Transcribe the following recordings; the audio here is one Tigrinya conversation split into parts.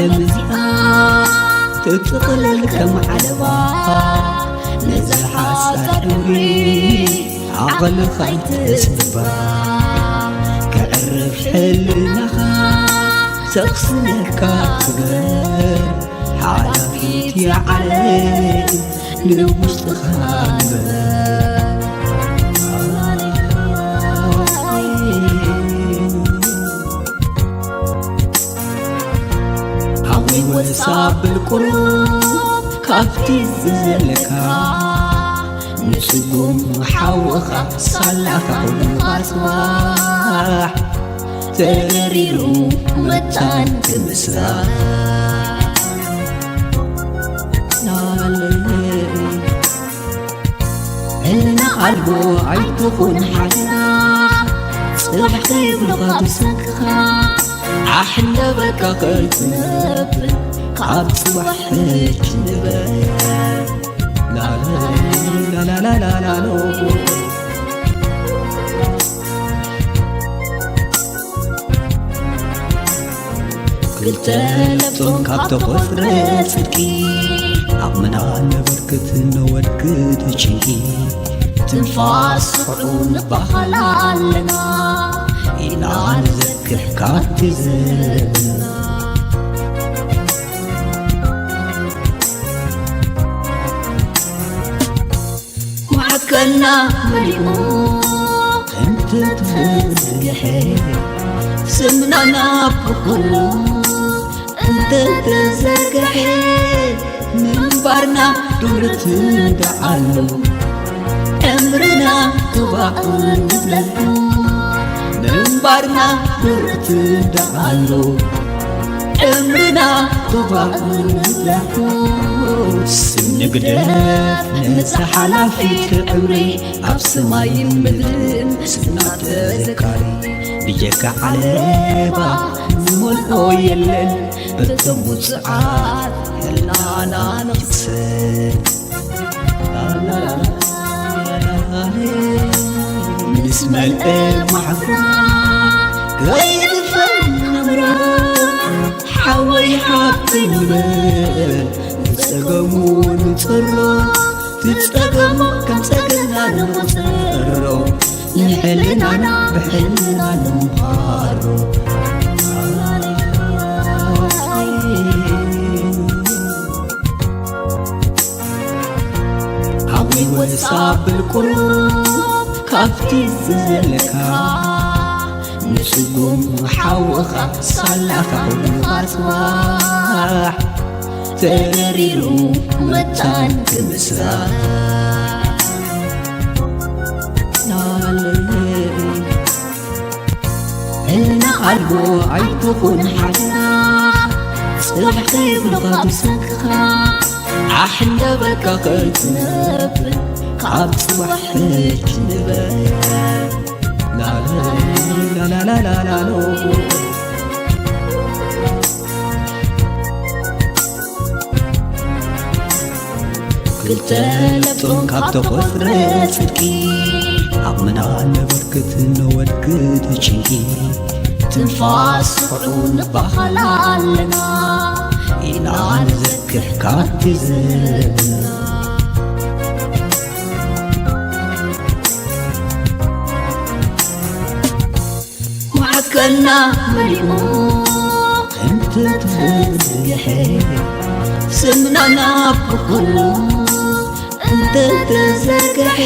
እዚኣ ትጥቕለል ከም ዓለባ፣ ነዛ ሓሳድ ዕምሪ ዓቕልኻ ኣይተስብባ። ከዕርፍ ሕልናኻ ዘቕስነካ ክበር፣ ሓላፊት እያ ዓለም ንውሽጥኻ ንበር። ሃወይ ወሳ ብል ቁሩብ ካብቲ ዘለካ፣ ንስጉም ሓውኻ ሳላኻ ኩልኻ ጽባሕ ተረሪሩ መታን ክምስራሕ። ሕልና ኣልቦ ኣይትኹን ሓልና፣ ጽባሕ ከይብሉኻ ብሰንክኻ ኣሕለበካ ከይትነብር፣ ካብ ጽባሕ ሕጂ ንበር። ላላላላላላሎ። ክልተ ለብጦም ካብ ተቖጽረ ጽድቂ፣ ዓቕምና ነበርክት ነወድክት ጭንቂ። ትንፋስ ስርሑ ንባኸል ኣለና፣ ኢና ንዘክር ካብቲ ዘለና። ማዕከልና መሊኡ እንተተዘርግሐ፣ ስምና ናብ ኩሉ እንተተዘርግሐ፣ ምንባርና ዱር ትንዳኣሉ፣ ዕምርና ተባዕ ንብለሉ፣ ምንባርና ዱር ትንዳኣሉ። ዕምርና ተባዕ ንብለሉ፣ ስም ንግደፍ ነዛ ሓላፊት ዕምሪ፣ ኣብ ሰማይን ምድርን ስምና ተዘካሪ። ብጀካ ዓለባ ዝመልኦ የለን፣ በቶም ውጹዓት ሕልናና ንኽሰል። ምስ መልአ ማዕዛ ከይድፈን ኣምሮ፣ ሓወይ ሓብተይ ንበል፣ ንጸገሙ ንጸሮ፣ ትጸገሙ ከም ጸገምና ንቑጸሮ፣ ንሕልናና ብሕልና ንምሃሮ። ሓወይ ወሳ ብል ቁሩብ ካብቲ ዘለካ፣ ንስጉም ሓውኻ ሳላኻ ኩልኻ ጽባሕ ተረሪሩ መታን ክምስራሕ። ሕልና ኣልቦ ኣይትኹን ሓልና፣ ጽባሕ ከይብሉኻ ብሰንክኻ፣ ኣሕለበካ ከይትነብር፣ ካብ ጽባሕ ሕጂ ንበር። ላላላላላላሎ። ክልተ ለብጦም ካብ ተቖጽረ ጽድቂ፣ ዓቕምና ነበርክት ነወድክት ጭንቂ። ትንፋስ ስርሑ ንባኸል ኣለና፣ ኢና ንዘክር ካብቲ ዘለና። ማዕከልና መሊኡ እንተተዘርግሐ፣ ስምና ናብ ኩሉ እንተተዘርግሐ፣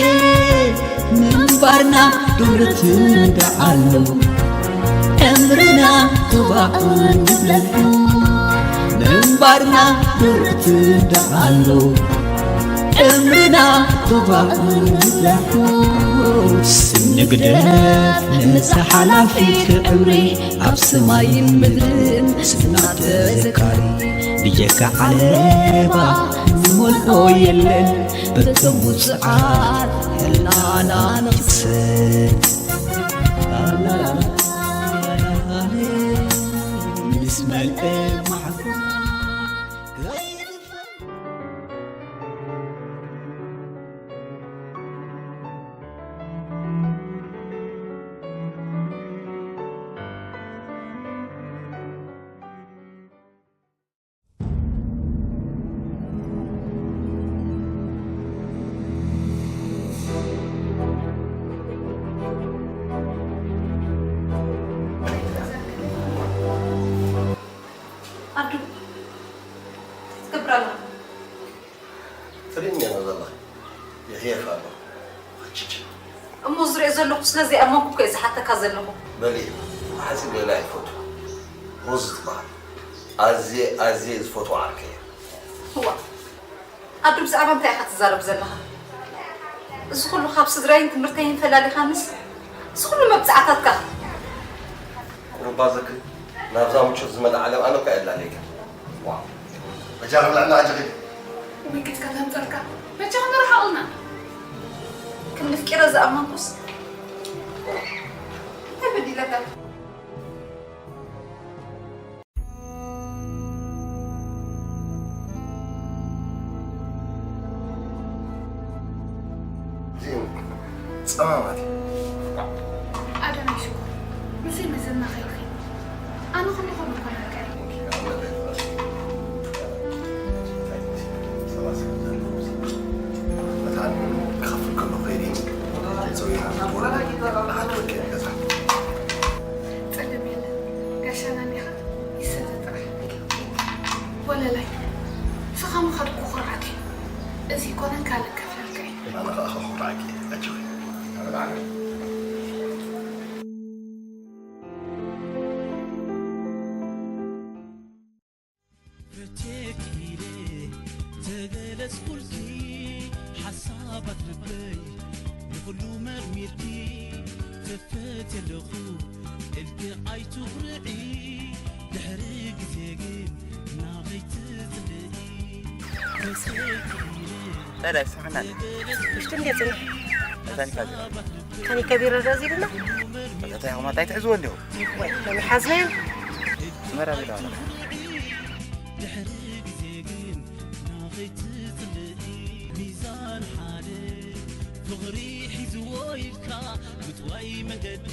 ምንባርና ዱር ትንዳኣሉ፣ ዕምርና ተባዕ ንብለሉ፣ ምንባርና ዱር ትንዳኣሉ። ዕምርና ተባዕ ንብለሉ፣ ስም ንግደፍ ነዛ ሓላፊት ዕምሪ፣ ኣብ ሰማይን ምድርን ስምና ተዘካሪ። ብጀካ ዓለባ ዝመልኦ የለን፣ በቶም ውጹዓት ሕልናና ንኽሰል። ምስ መልአ ማዕዛ ስለዚ ኣመንኩ እኮ እየ ዝሓተካ ዘለኹ። በሊ፣ ሓፂን ሌላ ይፈቱ። ሮዝ ትበሃል። ኣዝየ፣ ኣዝየ ዝፈትዋ ዓርከይ እያ። እዋ፣ ኣዱ ብዛዕባ እንታይ ኢኻ ትዛረብ ዘለኻ? እዚ ኩሉ ካብ ስድራይን ትምህርተይን ፈላሊኻንስ፣ እዚ ኩሉ መብጻዕታትካ? ቁሩባ ዘክል፣ ናብዛ ምቾት ዝመልኣ ዓለም ኣነ እኳ የላልየካ። ዋ፣ በጃ ክብላዕና ኣጀኺ። ወይ ክትከተንጠልካ፣ በጃ ክንርሓቕልና። ክንፍቂረ ዝኣመንኩስ፣ እንታይ በዲለካ? እዚኦም ጸማማት እዮም። ኣዳም ሽኮር፣ ምስይ መዘና ከይልኺ። ኣነ ኩሉ ከም እኮ ነርካ እዩ። መታን ክኸፍል ከሎ ከይደ፣ ንሓትወልከ ገዛ። ጸገም የለን። ጋሻና እንዲኻ፣ ይሰተ ጥራሕ። ወለላይ፣ ስኻ ምኻድ እኮ ኩርዓት እዩ። እዚ ይኮነን ካልእ ከፍለልካ እዩ። ኣነ ኸኣ ከኹርዓኪ፣ ኣጆኺ። ኣብ ላዕሊ። ፈትየኪ ኢለ ተገለጽኩልኪ ሓሳባት ልበይ ንኹሉ መርሚርኪ ተፈትየ ኣለኹ ኢልኪ ኣይትኹርዒ ድሕሪ ግዜ ግን ናበይ ትጽልኢ ፈትየኪ ኢለ ተዳይ ስምዕና ውሽጥን ገጽን ታኒካ ቢራ ዶ ዚብና እዛ እንታይ ኹማ እንታይ ትሕዝዎ እንዲኹም ወይ ለሚሓዝናዮም መራሚዳ ድሕሪ ግዜ ግን ናኸይትጽልኢ ሚዛን ሓደ ፍቕሪ ሒዝዎ ኢልካ ምጥዋይ መንገዲ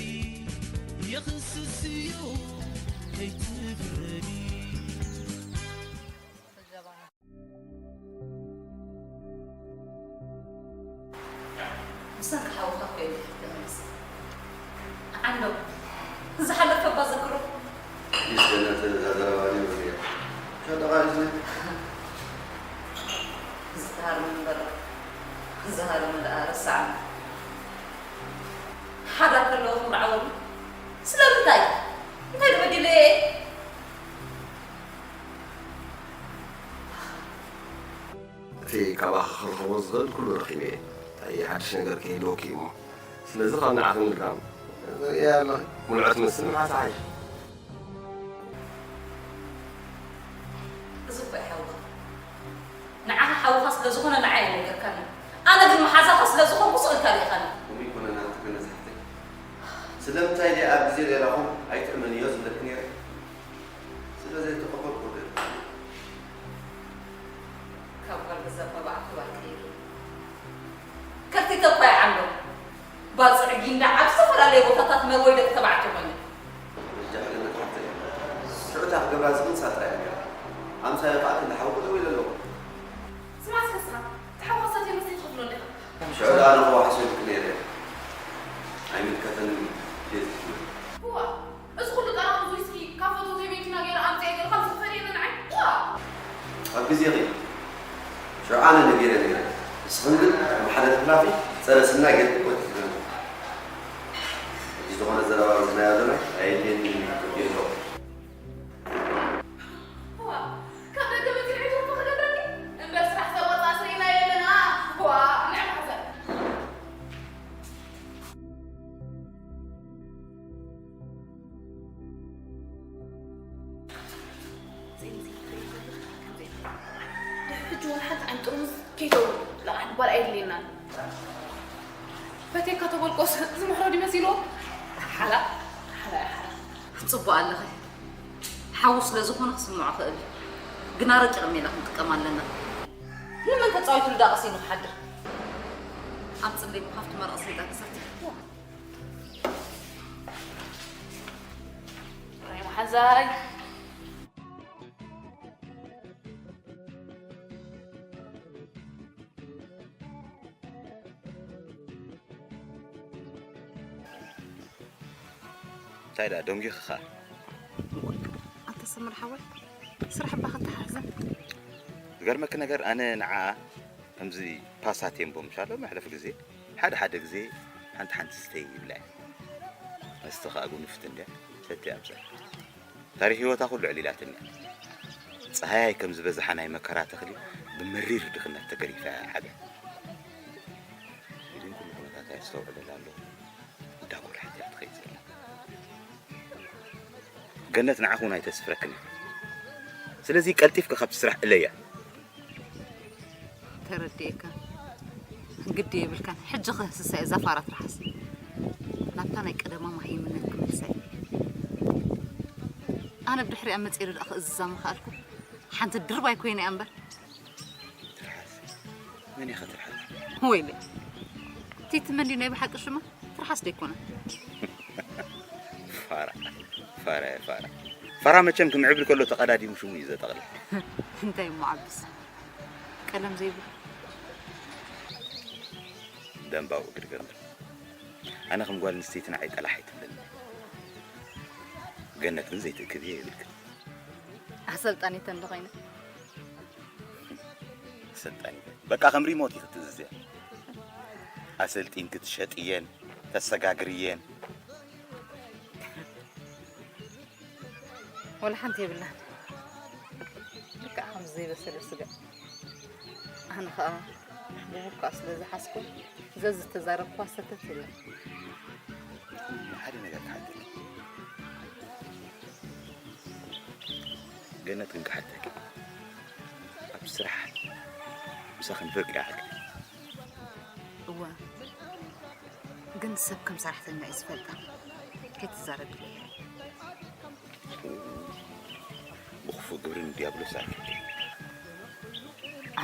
የኽስስ እዩ ከይትፍረዲ ምሳን ክሓውካ እኮ እየ ተመሊሰ። ዓንዶ፣ ዝሓለፈ እባ ዘክሮ። ፕሊስ ገነት፣ እዛ ዘረባ እዚኣ ወዲኣ። ሻ ጠቓሊስኒ። ዝሃርም እምበር፣ ዝሃርም ደኣ ረሳዕና። ሓዳር ከለዎ ክምርዓወሉ። ስለምንታይ? እንታይ ተበዲለ እየ? እቲ ካባኺ ክረኽቦ ዝኽእል ኩሉ ረኺበ እየ። እንታይ ሓድሽ ነገር ክህልወኪ እሞ። ስለዚ ካብ ንዓኺ ምልጋም። ርእያ ኣለኺ። ሙልዖ ትመስል መሓዛ ሓይሽ። እዚ እኮ እዩ ሓውኻ። ንዓኻ ሓውኻ ስለ ዝኾነ ንዓይ ኣይነገርካኒ። ኣነ ግን መሓዛኻ ስለ ዝኾንኩ ስቕ ኢልካ ርኢኻኒ። ከምኡ ኣይኮነን ኣንቲ ገነት ሓፍተይ። ስለምንታይ ድየ ኣብ ግዜ ሌላኹም ኣይትእመንዮ ዝብለኪ ነይረ? ስለ ዘይተቐበልኩ ግን። ካብ ጓል ገዛ እኳ ብዓርኪ ባል ቀይሩ። ከርቲተ እኳ ይዓሎ። ባጽዕ ጊንዳዕ ኣብ ዝተፈላለየ ቦታታት መርወይ ደቂ ተባዕትዮ ኮይኑ። በጃኺ ገነት ሓፍተይ። ሽዑ እታ ክገብራ ዝኽእል ንሳ ጥራይ እያ ነይራ። ኣምሳያ ከኣ ክንዲ ሓውኺ ደዊለ ኣለኹ። ስማዕ እስከ ንስኻ፣ እቲ ሓውኻ ሰትየ መስተ ትኸፍሎ ኣለኻ። ሽዑ ደኣ ኣነ ክወሓሶ ይብልኪ ነይረ። ኣይምልከተንን ድየ ትብሊ። እዋ፣ እዚ ኩሉ ጠራሙዝ ዊስኪ ካብ ፈተውተይ መኪና ገይረ ኣምጺኤ ገለ ከም ዝኽፈል የለ ንዓይ። እዋ! ኣብ ግዜኺ። ሽዑ ኣነ ነጊረ ነይረ። ንስኽን ግን ከም ሓደ ተሕላፊ ጸረ ስምና ጌርኪ እኮ ትዝረቢ። ሕጂ ዝኾነ ዘረባ በዚናዮ ዘለና ኣየድልየንን እዩ ኣለኹ። እዋ፣ ካብ ደገ መጺኡ ሒዙ እኮ ክገብረኒ። እምበር ስራሕ ሰብ ወጻእ ስርኢና የለና። እዋ፣ ንዕማዘ። ሕጂ ዋላ ሓንቲ ዓይነት ጥርሙዝ ከይተውርድ ለቓሕ ምባል ኣየድልየናን። ፈትየካ ተበልቆስ ዝምሕሮ ድዩ መሲልዎ? ሓላ፣ ሓላ፣ ሓላ። ጽቡቕ ኣለኺ። ሓዉ ስለ ዝኾነ ክስምዖ ክእል እዩ። ግና ረቂቕ ሜላ ክንጥቀም ኣለና። ንመን ተጻዊቱሉ ደኣ ቀሲኑ ክሓድር? ኣምጽለይ ካብቲ መረቕ ሰይጣን ክሰቲ። ራይ መሓዛይ። እንታይ ደኣ ደንጒኽኻ? ኣንታ ሰመረ ሓወይ፣ ስራሕ እባ ከተሓሕዘ። ዝገርመኪ ነገር ኣነ ንዓኣ ከምዚ ፓሳቴምቦ ምሻሎ መሕለፊ ግዜ ሓደ ሓደ ግዜ ሓንቲ ሓንቲ ስተይ ይብላ እየ። መስተ ከኣ ጉንፍቲ እንድያ ሰትያ ኣብዛ። ታሪኽ ህይወታ ኩሉ ዕሊላትኒ እያ። ጸሃያይ ከም ዝበዝሓ ናይ መከራ ተኽሊ ብመሪር ድኽነት ተገሪፋ እያ ዓብያ። ኢድን ኩሉ ኩነታታ የስተውዕለላ ኣለኹ። እንዳጎልሐት እያ ትኸይድ ዘላ። ገነት ንዓኹ እውን ኣይተስፍረክን እያ። ስለዚ ቀልጢፍካ ካብቲ ስራሕ እለያ። ተረዲኤካ። ግዲ የብልካን። ሕጂ ክህስሳ እየ እዛ ፋራ ትርሓስ። ናብታ ናይ ቀደማ መሃይምነት ክመልሳ እየ። ኣነ ብድሕሪኣ መጺኤ ዶ ደኣ ክእዝዛ ምኽኣልኩ? ሓንቲ ድርባይ ኮይነ እያ እምበር። ትርሓስ? መን እያ ኸ ትርሓስ? ወይለይ። ቲቲ መን ድዩ ናይ ብሓቂ ሽማ? ትርሓስ ዶ ኣይኮነን? ፋራ፣ ፋራ፣ ፋራ። ፋራ መቸም ክምዕብል ከሎ ተቐዳዲሙ ሽሙ እዩ ዘጠቕልል። እንታይ እሞ ዓብስ? ቀለም ዘይብሉ። ደንባው እግሪ ገርምር። ኣነ ከም ጓል ኣንስተይቲ ንዓይ ጠላሕ ኣይትብለኒ። ገነት ግን ዘይትእክብዮ የብልክን። ኣሰልጣኒት እንዶ ኮይነ። ኣሰልጣኒት። በቃ ከም ሪሞት እዩ ክትእዝዝያ። ኣሰልጢንኪ ትሸጥየን፣ ተሰጋግርየን። ወላ ሓንቲ የብላን። ልክዕ ከም ዘይበሰለ ስጋ። ኣነ ኸኣ ብቡካ ስለ ዝሓዝኩ፣ ዘዝተዛረብኳ ሰተት ኢለ። ሓደ ነገር ክሓተኪ። ገነት ግን ክሓተኪ። ኣብ ስራሕ ምሳኺ ንፍርቂ ይኣክል። እወ፣ ግን ሰብ ከም ሰራሕተኛ እዩ ዝፈልጣ። ከይትዛረብለይ። ብኽፉእ ግብርን ዲያብሎስ ኣኪልኪ።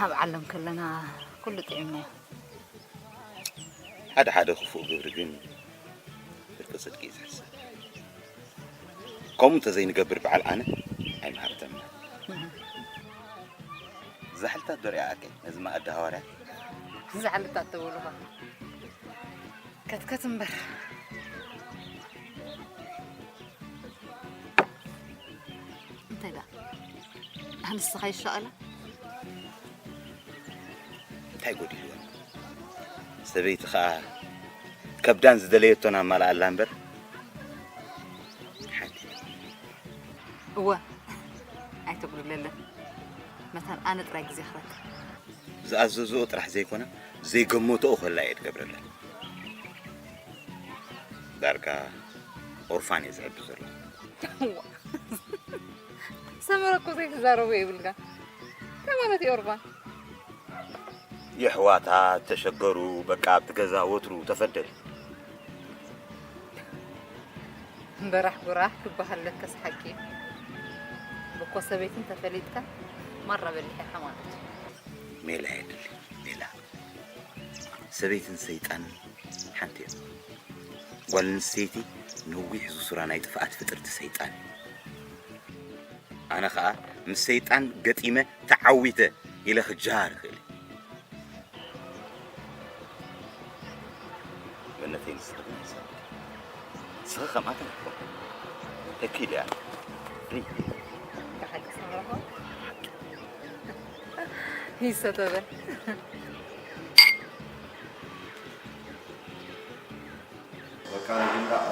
ኣብ ዓለም ከለና ኩሉ ጥዒምናዮ። ሓደ ሓደ ክፉእ ግብሪ ግን ፍርቂ ጽድቂ እዩ ዝሕሰብ። ከምኡ እንተዘይንገብር በዓል ኣነ ኣይምሃብተና። ዛሕልታት ዶ ርኣከ ነዚ መኣዲ ሃዋርያ? ዛሕልታት ተበሉኻ። ከትከት እምበር። እንታይ ደኣ? ኣንስኻ ይሻቐላ? እንታይ ጎዲልዋ? ሰበይቲ ኸኣ ከብዳን ዝደለየቶን ኣማልኣላ እምበር። ሓንቲ እወ፣ ኣይተጉድለለን። መታን ኣነ ጥራይ ግዜ ክረክብ። ዝኣዘዝኦ ጥራሕ ዘይኮነ፣ ዘይገመትኦ ከላ እየ ትገብረለን። ዳርጋ ኦርፋን እየ ዝዕቢ ዘለኹ። ሰመረ እኮ ዘይትዛረቦ የብልካ። እንታይ ማለት እዩ ኦርፋን? የሕዋታ ተሸገሩ፣ በቃ ኣብቲ ገዛ ወትሩ ተፈደል። በራሕ ጉራሕ ክበሃል ለከስ ሓቂ እዩ። ብኮ ሰበይትን ተፈሊጥካ ማራ በሊሕ ኢኻ ማለት እዩ። ሜላ የድሊ፣ ሜላ። ሰበይትን ሰይጣንን ሓንቲ እዮም። ጓል ኣንስተይቲ ነዊሕ ዝሱራ ናይ ጥፍኣት ፍጥርቲ ሰይጣን እዩ። ኣነ ኸኣ ምስ ሰይጣን ገጢመ ተዓዊተ ኢለ ክጀሃር እኽእል እየ። ገነተይ ንስኺ ግን ኣይሰብእኪ። ንስኺ ከምኣተን እኮ እኪ ድያ? ሪ። ብሓቂ ሰምረኻ? ይሰተበ። በቃ ንግንዳዕ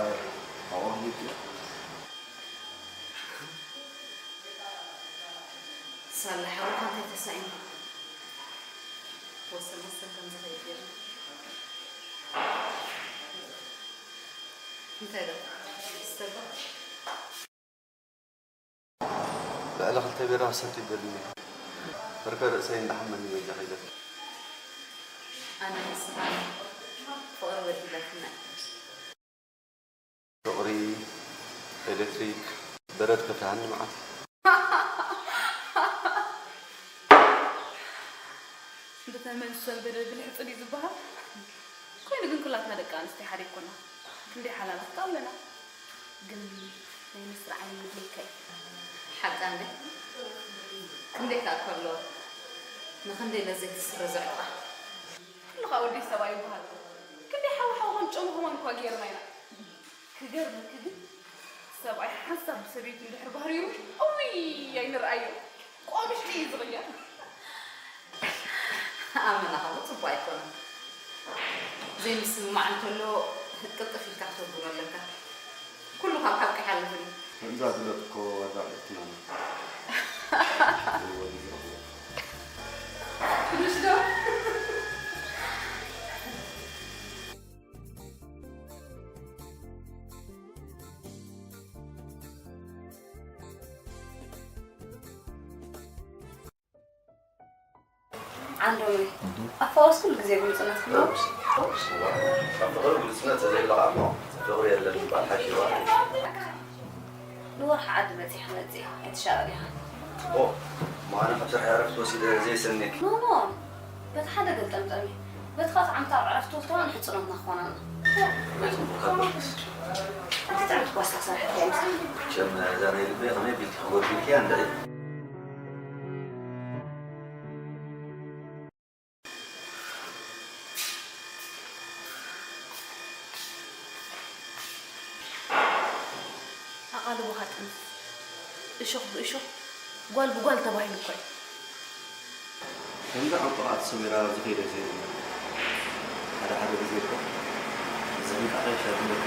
ኣዋህሊት ሳላ ሓውካ እንታይ ተሳኢኑ? ወሰን ወሰን ከም ዝኸይድ ገይሩ። እንታይ ዶ? ዝስተባ? ልዕሊ ክልተ ቢራ ክሰቲ ይደሊ። በርከ ርእሰይ እንዳሓመኒ በጃ ከይደልኪ። ኣነ ንስኻ ፍቕሪ በዲላትና። ፍቕሪ ኤሌክትሪክ በረድ ከፍትሃኒ መዓት። ብተመን ዝሰንበደ ብልሕፂ ድዩ ዝበሃል? ኮይኑ ግን ኩላትና ደቂ ኣንስትዮ ሓደ ኣይኮና። ክንደይ ሓላላት ከ ኣለና። ግን ናይ ንስሪ ዓይኒ ይብለካ እዩ። ሓቃ እንዴ? ክንደይ ከኣ እኮ ኣለዎ። ንኽንደይ ለዘይቲ ስረ ዘዕጥቓ። ኩሉ ከኣ ወዲ ሰብኣይ ይበሃል። ክንደይ ሓዊ ሓዊ ከም ጨሙ ከማን እኳ ገይርና ኢና። ክገርመኪ ግን ሰብኣይ ሓንሳብ ብሰበይቱ እንድሕር ባህሪሩ፣ እውይ ኣይንርኣዮ። ቆምሽጢ እዩ ዝቕየር። ኣመና ኸኣ ጽቡቕ ኣይኮነን። ዘይምስምማዕ እንተሎ ቅልጥፍ ኢልካ ክተብሎ ኣለካ። ኩሉ ካብ ሓቂ ይሓልፍ እዩ። ከምዛ ዝብለት እኮ ዋዛ ዕርክትና ነው። ወዲ ዝረኽቦ። ትንሽ ዶ? ዓንዶም ኣፋወስ ኩሉ ግዜ ግልጽነት ክህልዎ። ኣብ ፍቕሪ ግልጽነት ተዘይብልኻ እሞ ፍቕሪ የለን ምባል ሓሽዋ። ንወርሒ ዓዲ በጺሐ መጺአ ኣይትሻቐል ኢኻ። ኦ፣ እሞ ኣነ ካብ ስራሕ ዕረፍቲ ወሲደ ዘይሰንየኪ። ኖ፣ ኖ፣ በቲ ሓደ ገልጠምጠም እዩ። በቲ ካልእ ዓመት ኣብ ዕረፍቲ ወስድኻ ንሕጽኖትና ክኾናና። ከመይ ጽቡቕ ካብ በርክስ። ኣቲ ጥዕምቲ ኳስታ ክሰርሐት እያ ምሳኻ። ሸም እዛ ናይ ልበይ ከመይ ቢልኪ ክጎድልኪ እያ እንድዒ። ኣቓልቦኻ ጥንስ። እሾኽ ብእሾኽ፣ ጓል ብጓል ተባሂሉ እኮ እዩ። ከምዚ ዕንቁራት ሰሚራ ኣብዚ ከይደ ዘይብላ። ሓደ ሓደ ግዜ እኮ ዘንቃቐ ይሻትለካ።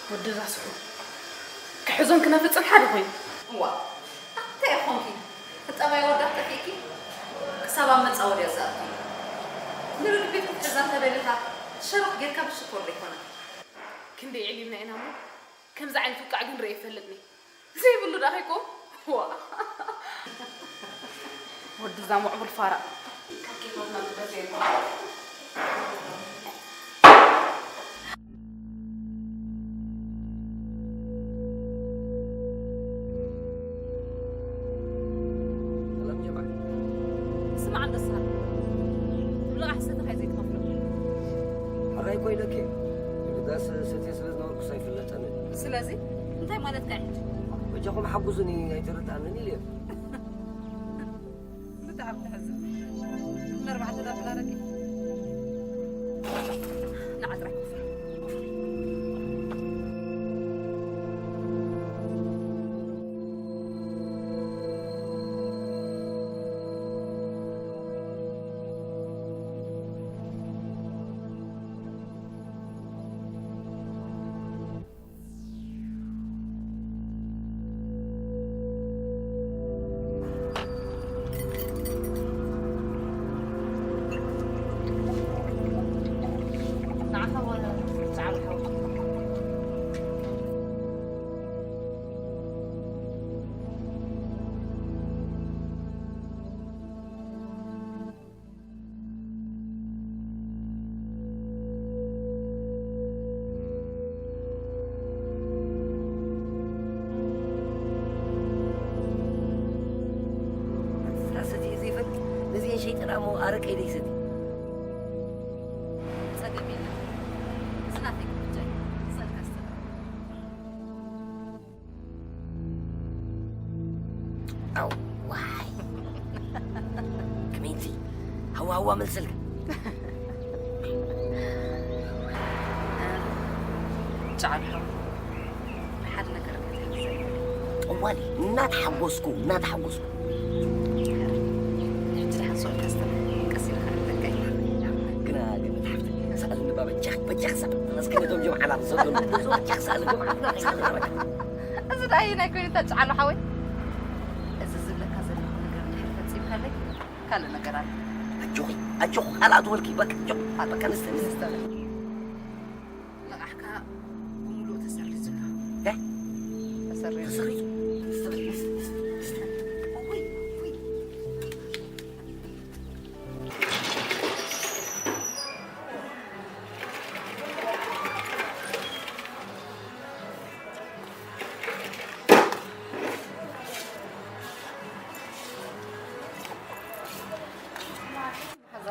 ወዲ እዛ ስሑ ክሕዞን ክነፍጽም ሓደ ኮይኑ። እዋ፣ ኣንታይ ኢኹምኪ? ጠባይ ወዳ ጠፊእኪ ክሳብ ኣብ መጻወድያ ዝኣቱ። ንርግቢት ክትሕዛ እንተደሊኻ ሸረኽ ጌርካ ብሽኮር ዘይኮነ። ክንደይ ዕሊልና ኢና እሞ ከምዚ ዓይነት ውቃዕ ግን ርእየ ይፈልጥኒ። ዘይብሉ ደኣ ከይኮ? ዋ። ወዲ እዛ ምዕቡል ፋራ። ካብ ኬፋትና ንበዝ የለን። ሰላም ጀማዓ። ስማዕ እንዶ ሳር። ብልቓሕ ሰተኻ እዩ ዘይትኸፍሎ። ሕራይ እኮ ኢለኪ። ንግዳስ ሰትየ ስለ ዝነበርኩስ ኣይፍለጠንን። ስለዚ እንታይ ማለትካ እዩ ሕጂ? በጃኹም ሓጉዙኒ ኣይተረድኣንን ኢለ። ብጣዕሚ ተሕዝን። ንኣርባዕተ ዳብ ላረቂ። ንዓ ጥራሕ ክፍል። ስጋ ሰትየ ዘይፈልጥ፣ ነዚአን ሸይጠና እሞ ኣረቀይ ደይሰቲ። ጸገም የለን። እዚ ናተይ ምርጫ እዩ። ክሰልካ ዝተረፈ። ኣዋይ። ክመይቲ ሃዋ ሃዋ መልሰልካ። ጫልሖ፣ ሓደ ነገር ከተይዘ። ጠዋሊ፣ እናተሓጎስኩ፣ እናተሓጎስኩ። ሕጂ ደሓን ስቕ ኢልካ ዝተረፈ ቀስ ኢልካ ኣለካ። ግና፣ ግን፣ ሓፍተይ፣ ሰኣል እንባ በጃኽ፣ በጃኽ ሰኣል። እስከ ነቶም ጀምዓና ዝሰደሉ፣ በጃኽ ሰኣል እንባ፣ ሰኣል እንባ። እዚ ደኣ ኣየናይ ኮይኑ ተጫሎ ሓወይ? እዚ ዝብለካ ዘለኹ ነገር እንድሕር ፈጺምካለይ፣ ካልእ ነገር ኣሎ። ኣጆኺ፣ ኣጆኺ፣ ካልኣት ወልኪ፣ በቃ፣ ኣጆኺ፣ በቃ፣ ንስተ፣ ንስተ። ንስተ። ልቓሕካ ብምሉእ ተሰሪዙ ኣሎ። እንታይ? ተሰሪዙ። ተሰሪዙ? ንስተ፣ ንስተ፣ ንስተ። እውይ፣ እውይ። መሓዛ፣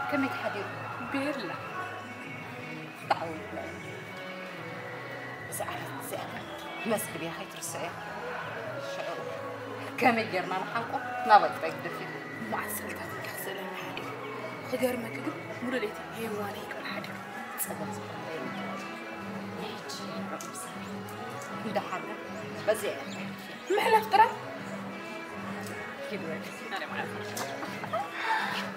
ከመይ ተሓዲሩ? ቤላ። ተዓወት። መስግድያ ከይትርስዕዮ። ሽዑ ከመይ ጌርና ንሓንቆ? ናባይ ጥራይ ግደፊ። መዓት ስእልታት እንካ ክስእለኒ ሓዲሩ። ክገርመኪ ግን ሙሉእ ለይቲ ሄዋነይ ክብል ሓዲሩ። ጸገም ዝፈጥር የለን። ናይ ሕጂ ረብሳ። ደሓር ግን በዚኣ እያ። ምሕላፍ ጥራይ። ኪድ በል። ኣነ ማለት ነው።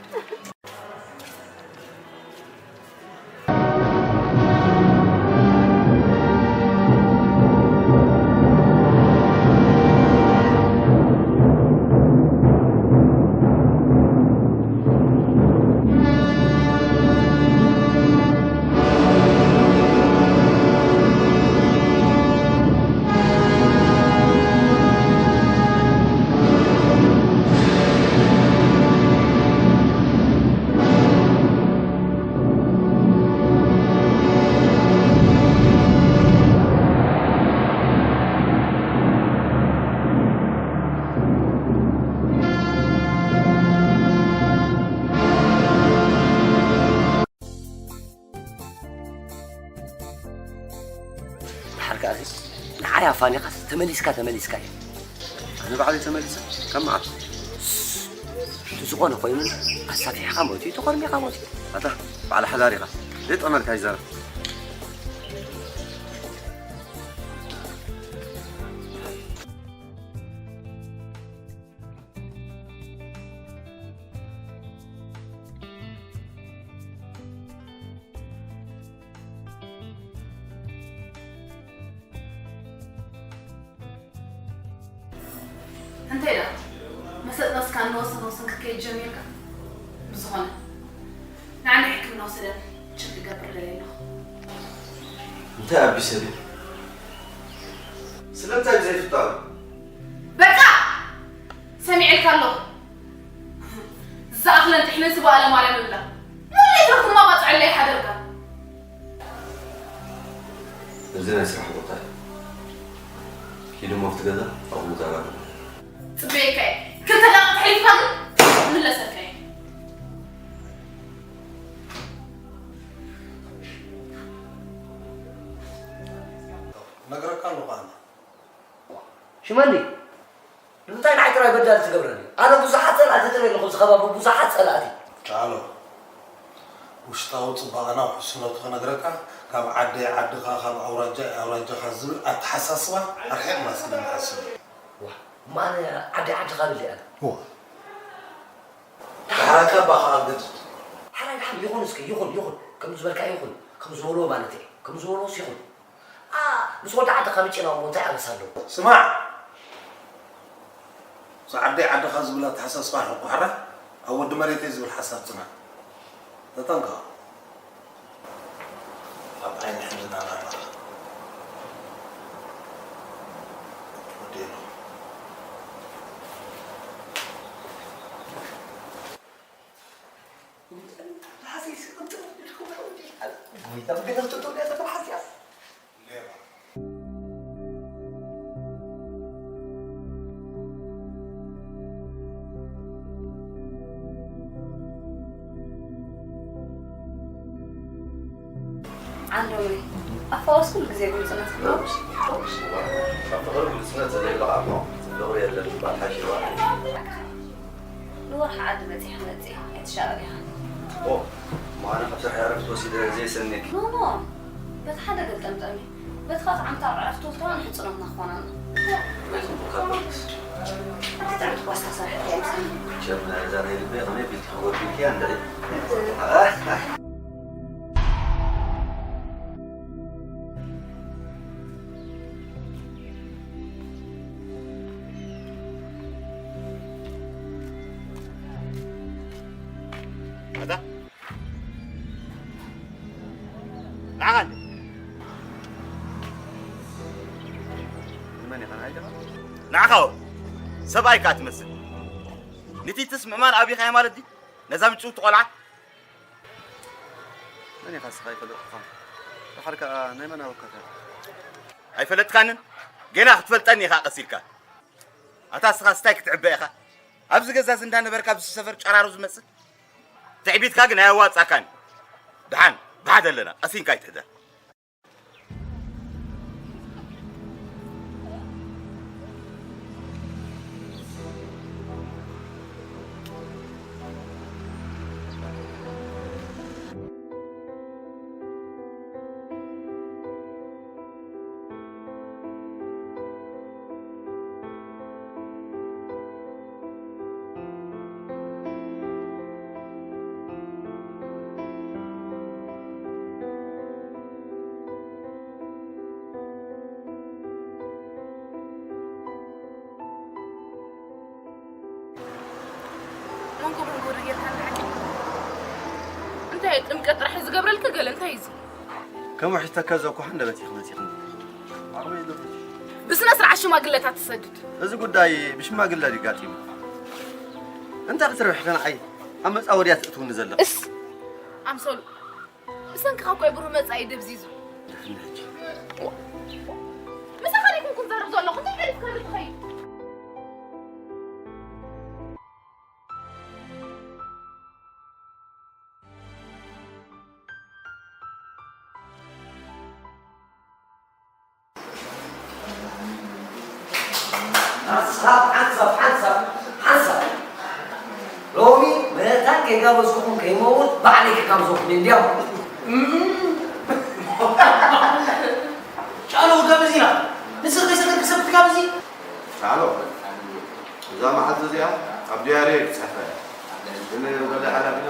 ድሓር ከኣ ንዓይ ኣፋኒኻስ ተመሊስካ ተመሊስካ እዩ። ኣነ ባዕለይ ተመሊሰ? ካብ መዓስ? እቲ ዝኾነ ኮይኑ ኣሳፊሕካ ሞት እዩ፣ ተኾርሚኻ ሞት እዩ። ኣታ በዓል ሓዳር ኢኻ። ዘይጠመልካ ይዛረብ። እንታይ ደኣ? መሰጥነስካ እንወሰን ወሰን ክትከይድ ጀሚርካ? ብዝኾነ፣ ንዓኒ ሕክምና ውሰደኒ፣ ቸክ ክገብር ደልየ ኣለኹ። እንታይ ኣቢ ሰብ እዩ? ስለምንታይ ብዘይፍጣሩ? በቃ! ሰሚዐልካ ኣለኹ። ዝኣኽለን ጥሕንን ስብኣለ ማርያም እብላ። ሙሌት ረኽማ ባጽዐለይ ሓደርካ። እዚ ናይ ስራሕ ቦታ እዩ። ኪድ እሞ ኣብቲ ገዛ ኣብኡ ዛራርብ። ጽበየካ እየ። ክልተ ደቂቕ ተሕሊፍካ ግን ክምለሰልካ እየ። ነግረካ ኣለኹ ኣነ። ሽመንዲ፣ ንምንታይ ንዓይ ጥራይ በዳሊ ትገብረኒ? ኣነ ብዙሓት ጸላእቲ ጥራይ ኣለኹ፣ ኣብዚ ከባቢ ብዙሓት ጸላእቲ። ጫሎ፣ ውሽጣዊ ጽባቐና ውሕስነቱ ክነግረካ፣ ካብ ዓደይ ዓድኻ፣ ካብ ኣውራጃይ ኣውራጃኻ ዝብል ኣተሓሳስባ ኣርሒቕና እስኪ ንሓስብ። ዋ፣ እሞ ኣነ ዓደይ ዓድኻ ብል እየ ኣነ። ዋ። ዳሕራካ እባ ከኣ ግድ። ሓራይ ደሓን ይኹን እስኪ፣ ይኹን፣ ይኹን። ከም ዝበልካ ይኹን፣ ከም ዝበልዎ ማለት እየ። ከም ዝበልዎስ ይኹን። ኣ፣ ምስ ወዲ ዓድኻ ምጭናቕ እሞ እንታይ ኣበሳ ኣለዎ? ስማዕ! ምስ ዓደይ ዓድኻ ዝብል ኣተሓሳስባ ኣርሕቑ ሓራይ፣ ኣብ ወዲ መሬተይ ዝብል ሓሳብ ጽናዕ። ተጠንቀቕ። ኣብ ዓይኒ ሕልናና ንኣኻ። ወዲ ሄኖክ። ጎይታ፣ ብገደል ትእትው እያ ተተሓዝያ። ዓንዶመይ፣ ኣፋወስ ኩሉ ግዜ ግልጽነት ክህልዎ። ኣብ ፍቕሪ ግልጽነት ዘለ ኢሉ ኸኣ እሞ ፍቕሪ የለን ምባል ሓሽዋ። ንወርሒ ዓዲ በጺሐ መጺአ፣ ኣይትሻቐል ኢኻ። ኦ፣ እሞ ኣነ ካብ ስራሕ ዕረፍቲ ወሲደ ዘይሰንየኪ። ኖ፣ ኖ፣ በቲ ሓደ ገልጠምጠም እዩ። በቲ ካልእ ዓመት ኣብ ዕረፍቲ ወሲድካ ንሕጽኖትና ክኾነና። ናይ ጽቡቕ ካብ በርግስ። ኣብቲ ጥዕምቲ ፓስታ ሰሪሐት እያ ምሳና። ቸም፣ እዛ ናይ ልበይ ከመይ ቢልኪ ክጎድልኪ እያ እንድዒ። ኣታ ንዓኻ እንዴ? ንመን ኢኻ? ንዓይ ዲኻ? ንዓኻ ዎ። ሰብኣይ ከኣ ትመስል። ንቲትስ ምእማን ኣብይኻያ ማለት ድዩ? ነዛ ምጭውቲ ቆልዓ? መን ኢኻ ንስኻ? ኣይፈለጥኩኻን። ደሓር ከኣ ናይ መን ኣወካታ? ኣይፈለጥካንን? ጌና ክትፈልጠኒ ኢኻ ቀስ ኢልካ። ኣታ ንስኻ ስታይ ክትዕበ ኢኻ? ኣብዚ ገዛ እዚ እንዳነበርካ ኣብዚ ሰፈር ጨራሩ ዝመስል? ትዕቢትካ ግን ኣየዋጻካን። ደሓን፣ ብሓደ ኣለና፣ ቀሲንካ ኣይትሕደር። ጥምቀት ጥራሕ ዝገብረልክ ገለ እንታይ እዩ እዚ? ከም ውሕጅ ተከዘኩ ሃንደበት ኢኽ መጺኽኒ። ዓቕመይ የለኩ። ብስነ ስርዓት ሽማግለታት ትሰድድ። እዚ ጉዳይ ብሽማግለ ድዩ ጋጢሙ? እንታይ ክትርብሕ ከ ንዓይ ኣብ መጻወድያ ትእትውኒ ዘለኽ? እስ ኣምሰሉ። ብሰንክኻ እኮ እዩ ብሩህ መጻኢ ደብዚዙ። ድሕነች። ምሳኻ ደይኮንኩ ዝዛረብ ዘለኹ፣ እንታይ ሓሊፍካ ትኸይድ? ሓንሳብ፣ ሓንሳብ፣ ሓንሳብ፣ ሓንሳብ። ሎሚ መታን ከይጋበዝኩኹም ከይመውት ባዕለይ ክጋብዘኩም እየ እንዲያው። ጫሎ፣ ጋብዝ ኢና። ንስኽ ከይሰገድክ ሰብ ክትጋብዝ? ጫሎ፣ እዛ መዓልቲ እዚኣ ኣብ ዲያሪ ክትጽሕፈ እያ። ግን ወላ ሓላፊና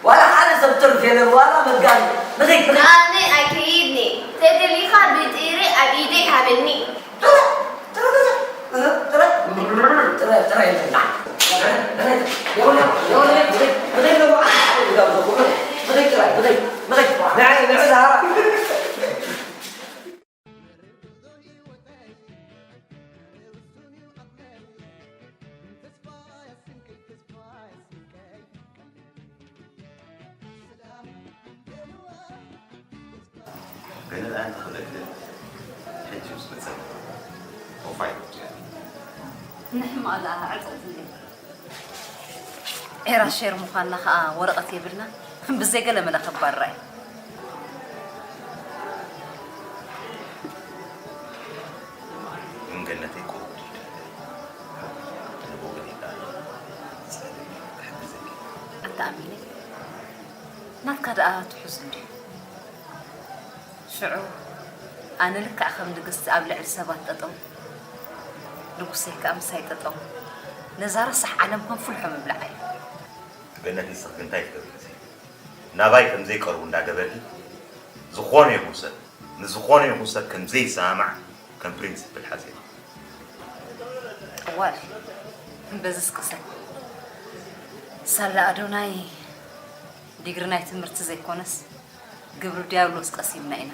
ዋላ ሓደ ሰብ ትርፍ የለን፣ ዋላ መጋቢ። ብዘይ፣ ብዘይ ኣነ ኣይከይድኒ። ተደሊኻ ብጥሪ ኣብ ኢደይ ሃበኒ። ጥረ፣ ጥረ፣ ጥረ፣ ጥረ፣ ጥረ፣ ጥረ የለን። ጥረ፣ ጥረ፣ የወለ፣ የወለ፣ ብዘይ፣ ብዘይ ለውዓ፣ ብዘይ፣ ብዘይ ጥራይ፣ ብዘይ፣ ብዘይ፣ ንዓይ፣ ንዕድ ሃራ። ገለ ደኣ እንተኽእለክን ሕጂ ምስ መጸኒ። ኦፋይ። ንሕማቕ ደኣ ዕጽቕቲ እንዴ። ኤራ ሼር ምዃንና ኸኣ ወረቐት የብልና። ብዘይ ገለ መለ ከባርራ እዩ። ግን ገነተይ ቁሩብ ድልድል። ንቦ ግን ይከኣል። ክሕግዘኪ። ኣታ ኣሚነ። ናትካ ደኣ ትሑዝ እንድዩ። ሽዑ ኣነ ልክዕ ከም ንግስቲ ኣብ ልዕሊ ሰባት ጠጠው፣ ንጉሰይ ከኣ ምሳይ ጠጠው። ነዛ ረሳሕ ዓለም ከም ፍልሖ ምብላዓ እዩ። ገነት ንስኺ ግን እንታይ ትገብሪ? ናባይ ከም ዘይቀርቡ እንዳገበርኪ፣ ዝኾነ ይኹን ሰብ፣ ንዝኾነ ይኹን ሰብ ከም ዘይሰማማዕ ከም ፕሪንሲፕል ሓዚኻ። ጠዋል፣ በዚ እስቅሰ። ሳላ ኣዶናይ ዲግሪ ናይ ትምህርቲ ዘይኮነስ፣ ግብሪ ዲያብሎስ ቀሲምና ኢና።